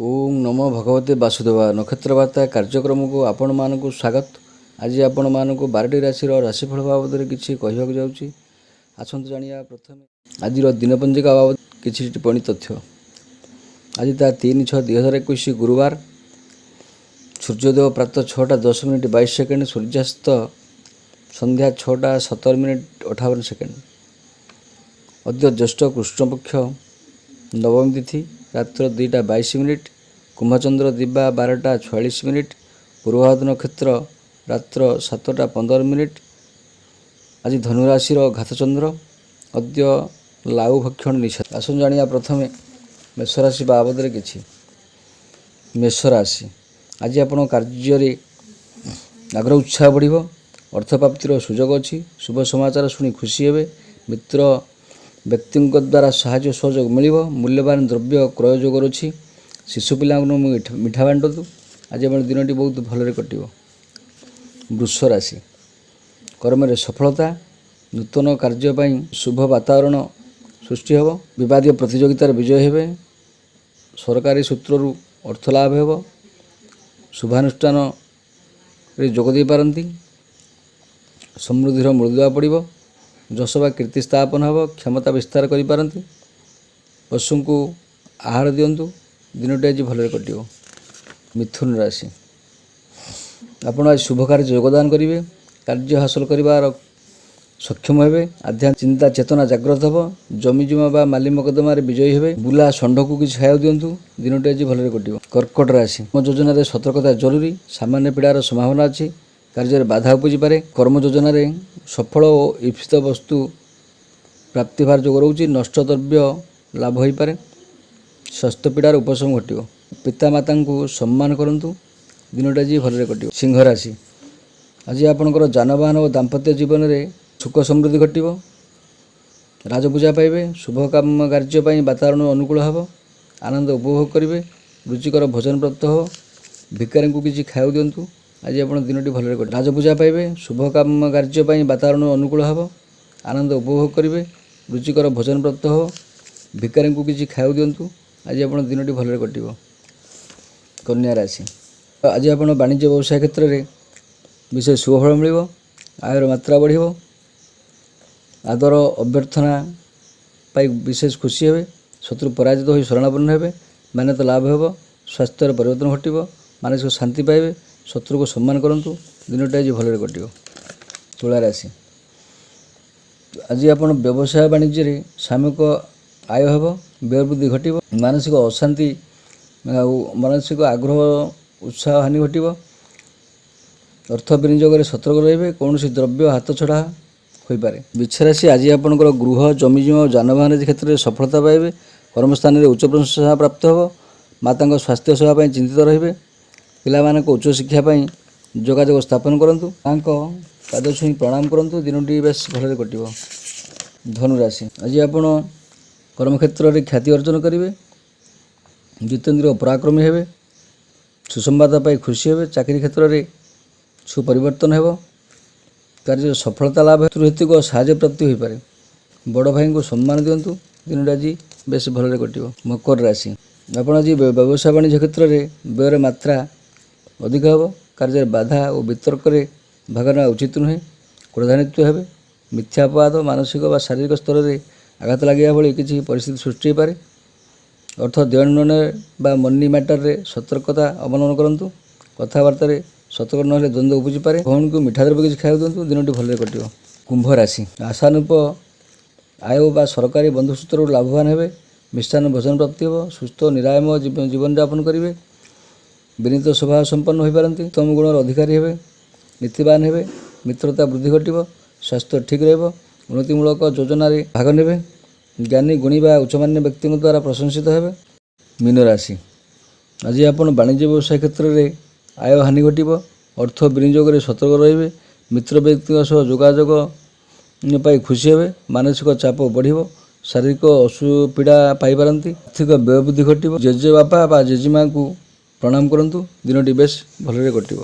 ଓଁ ନମୋ ଭଗବତେ ବାସୁଦେବାୟ। ନକ୍ଷତ୍ର ବାର୍ତ୍ତା କାର୍ଯ୍ୟକ୍ରମକୁ ଆପଣମାନଙ୍କୁ ସ୍ୱାଗତ। ଆଜି ଆପଣମାନଙ୍କୁ 12ଟି ରାଶିର ରାଶିଫଳ ବାବଦରେ କିଛି କହିବାକୁ ଯାଉଛି। ଆସନ୍ତୁ ଜାଣିବା ପ୍ରଥମେ ଆଜିର ଦିନପଞ୍ଜିକା ବାବଦ କିଛି ଟିପ୍ପଣୀ ତଥ୍ୟ। ଆଜି ତା 3/6/2021 ଗୁରୁବାର। ସୂର୍ଯ୍ୟୋଦୟ ପ୍ରାତଃ 6ଟା 10 ମିନିଟ୍ 22 ସେକେଣ୍ଡ, ସୂର୍ଯ୍ୟାସ୍ତ ସନ୍ଧ୍ୟା 6ଟା 17 ମିନିଟ୍ 58 ସେକେଣ୍ଡ। ଅଦ୍ୟ ଜ୍ୟେଷ୍ଠ କୃଷ୍ଣପକ୍ଷ ନବମୀ ତିଥି ରାତ୍ର 2ଟା 22 ମିନିଟ୍, କୁମ୍ଭଚନ୍ଦ୍ର ଦିବା 12ଟା 46 ମିନିଟ୍, ପୂର୍ବଭାଦ୍ର ନକ୍ଷତ୍ର ରାତ୍ର 7ଟା 15 ମିନିଟ୍। ଆଜି ଧନୁରାଶିର ଘାତଚନ୍ଦ୍ର। ଅଦ୍ୟ ଲାଉ ଭକ୍ଷଣ ନିଷେଧ। ଆସନ୍ତୁ ଜାଣିବା ପ୍ରଥମେ ମେଷରାଶି ବାବଦରେ କିଛି। ମେଷରାଶି, ଆଜି ଆପଣଙ୍କ କାର୍ଯ୍ୟରେ ଆଗ୍ରହ ଉତ୍ସାହ ବଢ଼ିବ। ଅର୍ଥପ୍ରାପ୍ତିର ସୁଯୋଗ ଅଛି। ଶୁଭ ସମାଚାର ଶୁଣି ଖୁସି ହେବେ। ମିତ୍ର ବ୍ୟକ୍ତିଙ୍କ ଦ୍ୱାରା ସାହାଯ୍ୟ ସହଯୋଗ ମିଳିବ। ମୂଲ୍ୟବାନ ଦ୍ରବ୍ୟ କ୍ରୟ ଯୋଗ ଅଛି। ଶିଶୁ ପିଲାଙ୍କୁ ମିଠା ବାଣ୍ଟନ୍ତୁ। ଆଜି ଆପଣ ଦିନଟି ବହୁତ ଭଲରେ କଟିବ। ବୃଷ ରାଶି, କର୍ମରେ ସଫଳତା, ନୂତନ କାର୍ଯ୍ୟ ପାଇଁ ଶୁଭ ବାତାବରଣ ସୃଷ୍ଟି ହେବ। ବିବାଦୀୟ ପ୍ରତିଯୋଗିତାରେ ବିଜୟ ହେବେ। ସରକାରୀ ସୂତ୍ରରୁ ଅର୍ଥ ଲାଭ ହେବ। ଶୁଭାନୁଷ୍ଠାନରେ ଯୋଗ ଦେଇପାରନ୍ତି। ସମୃଦ୍ଧିର ମୂଳଦୁଆ ପଡ଼ିବ। ଯଶ ବା କୀର୍ତ୍ତି ସ୍ଥାପନ ହେବ। କ୍ଷମତା ବିସ୍ତାର କରିପାରନ୍ତି। ପଶୁଙ୍କୁ ଆହାର ଦିଅନ୍ତୁ। ଦିନଟି ଆଜି ଭଲରେ କଟିବ। ମିଥୁନ ରାଶି, ଆପଣ ଆଜି ଶୁଭ କାର୍ଯ୍ୟ ଯୋଗଦାନ କରିବେ। କାର୍ଯ୍ୟ ହାସଲ କରିବାର ସକ୍ଷମ ହେବେ। ଆଧ୍ୟାତ୍ମିକ ଚିନ୍ତା ଚେତନା ଜାଗ୍ରତ ହେବ। ଜମି ଜମା ବା ମାଲି ମକଦ୍ଦମାରେ ବିଜୟୀ ହେବେ। ବୁଲା ଷଣ୍ଢକୁ କିଛି ଖାଇବାକୁ ଦିଅନ୍ତୁ। ଦିନଟି ଆଜି ଭଲରେ କଟିବ। କର୍କଟ ରାଶି, କର୍ମ ଯୋଜନାରେ ସତର୍କତା ଜରୁରୀ। ସାମାନ୍ୟ ପୀଡ଼ାର ସମ୍ଭାବନା ଅଛି। କାର୍ଯ୍ୟରେ ବାଧା ଉପୁଜିପାରେ। କର୍ମ ଯୋଜନାରେ ସଫଳ ଓ ଇପ୍ସିତ ବସ୍ତୁ ପ୍ରାପ୍ତି ହେବାର ଯୋଗ ରହୁଛି। ନଷ୍ଟ ଦ୍ରବ୍ୟ ଲାଭ ହୋଇପାରେ। ସ୍ୱାସ୍ଥ୍ୟ ପୀଡ଼ାର ଉପଶମ ଘଟିବ। ପିତାମାତାଙ୍କୁ ସମ୍ମାନ କରନ୍ତୁ। ଦିନଟି ଆଜି ଭଲରେ କଟିବ। ସିଂହ ରାଶି, ଆଜି ଆପଣଙ୍କର ଯାନବାହନ ଓ ଦାମ୍ପତ୍ୟ ଜୀବନରେ ସୁଖ ସମୃଦ୍ଧି ଘଟିବ। ରାଜପୂଜା ପାଇବେ। ଶୁଭ କାମ କାର୍ଯ୍ୟ ପାଇଁ ବାତାବରଣ ଅନୁକୂଳ ହେବ। ଆନନ୍ଦ ଉପଭୋଗ କରିବେ। ରୁଚିକର ଭୋଜନ ପ୍ରାପ୍ତ ହେବ। ଭିକାରୀଙ୍କୁ କିଛି ଖାଇବାକୁ ଦିଅନ୍ତୁ। ଆଜି ଆପଣ ଦିନଟି ଭଲରେ କଟିବ। ରାଜପୂଜା ପାଇବେ। ଶୁଭ କାମ କାର୍ଯ୍ୟ ପାଇଁ ବାତାବରଣ ଅନୁକୂଳ ହେବ। ଆନନ୍ଦ ଉପଭୋଗ କରିବେ। ରୁଚିକର ଭୋଜନ ପ୍ରାପ୍ତ ହେବ। ଭିକାରୀଙ୍କୁ କିଛି ଖାଇବାକୁ ଦିଅନ୍ତୁ। ଆଜି ଆପଣ ଦିନଟି ଭଲରେ କଟିବ। କନ୍ୟା ରାଶି, ଆଜି ଆପଣ ବାଣିଜ୍ୟ ବ୍ୟବସାୟ କ୍ଷେତ୍ରରେ ବିଶେଷ ଶୁଭଫଳ ମିଳିବ। ଆୟର ମାତ୍ରା ବଢ଼ିବ। ଆଦର ଅଭ୍ୟର୍ଥନା ପାଇ ବିଶେଷ ଖୁସି ହେବେ। ଶତ୍ରୁ ପରାଜିତ ହୋଇ ଶରଣାପନ୍ନ ହେବେ। ମାନ୍ୟତା ଲାଭ ହେବ। ସ୍ୱାସ୍ଥ୍ୟର ପରିବର୍ତ୍ତନ ଘଟିବ। ମାନସିକ ଶାନ୍ତି ପାଇବେ। ଶତ୍ରୁକୁ ସମ୍ମାନ କରନ୍ତୁ। ଦିନଟି ଆଜି ଭଲରେ କଟିବ। ତୁଳା ରାଶି, ଆଜି ଆପଣ ବ୍ୟବସାୟ ବାଣିଜ୍ୟରେ ସାମୟିକ ଆୟ ହେବ। ବ୍ୟୟ ବୃଦ୍ଧି ଘଟିବ। ମାନସିକ ଅଶାନ୍ତି ଆଉ ମାନସିକ ଆଗ୍ରହ ଉତ୍ସାହ ହାନି ଘଟିବ। ଅର୍ଥ ବିନିଯୋଗରେ ସତର୍କ ରହିବେ। କୌଣସି ଦ୍ରବ୍ୟ ହାତଛଡ଼ା ହୋଇପାରେ। ବିଛା ରାଶି, ଆଜି ଆପଣଙ୍କର ଗୃହ, ଜମିଜମା ଓ ଯାନବାହନ ଆଦି କ୍ଷେତ୍ରରେ ସଫଳତା ପାଇବେ। କର୍ମସ୍ଥାନରେ ଉଚ୍ଚ ପ୍ରଶଂସା ପ୍ରାପ୍ତ ହେବ। ମାତାଙ୍କ ସ୍ୱାସ୍ଥ୍ୟ ସେବା ପାଇଁ ଚିନ୍ତିତ ରହିବେ। ପିଲାମାନଙ୍କ ଉଚ୍ଚଶିକ୍ଷା ପାଇଁ ଯୋଗାଯୋଗ ସ୍ଥାପନ କରନ୍ତୁ। ମାଙ୍କ ପାଦ ଛୁଇଁ ପ୍ରଣାମ କରନ୍ତୁ। ଦିନଟି ବେଶ ଭଲରେ କଟିବ। ଧନୁରାଶି, ଆଜି ଆପଣ କର୍ମକ୍ଷେତ୍ରରେ ଖ୍ୟାତି ଅର୍ଜନ କରିବେ। ଜିତେନ୍ଦ୍ରିୟ ପରାକ୍ରମୀ ହେବେ। ସୁସମ୍ବାଦ ପାଇ ଖୁସି ହେବେ। ଚାକିରି କ୍ଷେତ୍ରରେ ସୁପରିବର୍ତ୍ତନ ହେବ। କାର୍ଯ୍ୟରେ ସଫଳତା ଲାଭ ହେତୁକ ସାହାଯ୍ୟ ପ୍ରାପ୍ତି ହୋଇପାରେ। ବଡ଼ ଭାଇଙ୍କୁ ସମ୍ମାନ ଦିଅନ୍ତୁ। ଦିନଟି ଆଜି ବେଶ ଭଲରେ କଟିବ। ମକର ରାଶି, ଆପଣ ଆଜି ବ୍ୟବସାୟ ବାଣିଜ୍ୟ କ୍ଷେତ୍ରରେ ବ୍ୟୟର ମାତ୍ରା ଅଧିକ ହେବ। କାର୍ଯ୍ୟରେ ବାଧା ଓ ବିତର୍କରେ ଭାଗ ନେବା ଉଚିତ ନୁହେଁ। କ୍ରୋଧାନ୍ୱିତ ହେବେ। ମିଥ୍ୟା ଅପବାଦ, ମାନସିକ ବା ଶାରୀରିକ ସ୍ତରରେ ଆଘାତ ଲାଗିବା ଭଳି କିଛି ପରିସ୍ଥିତି ସୃଷ୍ଟି ହୋଇପାରେ। ଅର୍ଥ ଦେଣନେଣ ବା ମନି ମ୍ୟାଟରରେ ସତର୍କତା ଅବଲମ୍ବନ କରନ୍ତୁ। କଥାବାର୍ତ୍ତାରେ ସତର୍କ ନହେଲେ ଦ୍ୱନ୍ଦ୍ୱ ଉପୁଜିପାରେ। ଭଉଣୀକୁ ମିଠା ଦ୍ରବ୍ୟ କିଛି ଖାଇବାକୁ ଦିଅନ୍ତୁ। ଦିନଟି ଭଲରେ କଟିବ। କୁମ୍ଭ ରାଶି, ଆଶାନୁରୂପ ଆୟ ବା ସରକାରୀ ବନ୍ଧୁ ସୂତ୍ରରୁ ଲାଭବାନ ହେବେ। ମିଷ୍ଟାନ୍ନ ଭୋଜନ ପ୍ରାପ୍ତି ହେବ। ସୁସ୍ଥ ଓ ନିରାମୟ ଜୀବନଯାପନ କରିବେ। ବିନୀତ ସ୍ୱଭାବ ସମ୍ପନ୍ନ ହୋଇପାରନ୍ତି। ଉତ୍ତମ ଗୁଣର ଅଧିକାରୀ ହେବେ। ନୀତିବାନ ହେବେ। ମିତ୍ରତା ବୃଦ୍ଧି ଘଟିବ। ସ୍ୱାସ୍ଥ୍ୟ ଠିକ୍ ରହିବ। ଉନ୍ନତିମୂଳକ ଯୋଜନାରେ ଭାଗ ନେବେ। ଜ୍ଞାନୀ, ଗୁଣୀ ବା ଉଚ୍ଚମାନ୍ୟ ବ୍ୟକ୍ତିଙ୍କ ଦ୍ୱାରା ପ୍ରଶଂସିତ ହେବେ। ମୀନ ରାଶି, ଆଜି ଆପଣ ବାଣିଜ୍ୟ ବ୍ୟବସାୟ କ୍ଷେତ୍ରରେ ଆୟ ହାନି ଘଟିବ। ଅର୍ଥ ବିନିଯୋଗରେ ସତର୍କ ରହିବେ। ମିତ୍ର ବ୍ୟକ୍ତିଙ୍କ ସହ ଯୋଗାଯୋଗ ପାଇ ଖୁସି ହେବେ। ମାନସିକ ଚାପ ବଢ଼ିବ। ଶାରୀରିକ ପୀଡ଼ା ପାଇପାରନ୍ତି। ଆର୍ଥିକ ବ୍ୟୟ ବୃଦ୍ଧି ଘଟିବ। ଜେଜେବାପା ବା ଜେଜେମାଙ୍କୁ ପ୍ରଣାମ କରନ୍ତୁ। ଦିନଟି ବେଶ ଭଲରେ କଟିବ।